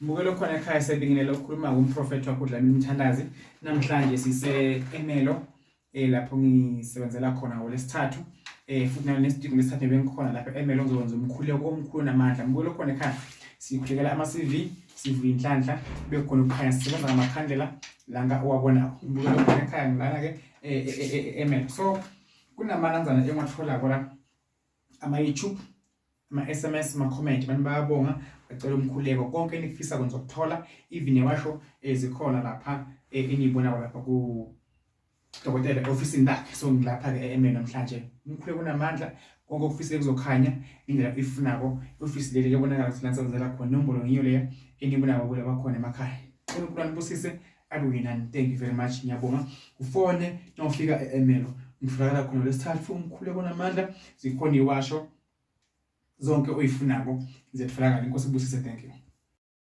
Mbukelo khona ekhaya sebingelela ukukhuluma kumprofethi wakho uDlamini Mthandazi. Namhlanje sise Emelo lapho ngisebenzela khona ngolesithathu. Futhi nalesidingo lesithathu bengikhona lapha eMelo ngizokwenza umkhuleko omkhulu namandla. Mbukelo khona ekhaya sikhulekela ama CV, sivula inhlanhla bekhona ukukhanya sisebenza ngamakhandlela langa owabonako. Mbukelo khona ekhaya ngilana ke eMelo. So kunamananzana engiwatholako la ama YouTube ama-SMS ama-comment abantu bayabonga bacela umkhuleko konke enikufisa kwenza ukuthola even newasho zikhona lapha eniyibonako lapha ku dokotela ofisini lakhe. So ngilapha ke e-Emeni namhlanje, umkhuleko unamandla, konke okufisile kuzokhanya indlela oyifunako. Ofisi leli kuyabonakala ukuthi la nisebenzela khona, inombolo ngiyo leyo eniyibonako kula bakhona emakhaya. uNkulunkulu anibusise abuye nani. Thank you very much, ngiyabonga. Ufone nawufika e-Emelo, ngitholakala khona lesithathu, umkhuleko namandla, zikhona iwasho zonke oyifunako ziyatholakala. Inkosi ibusise, thank you.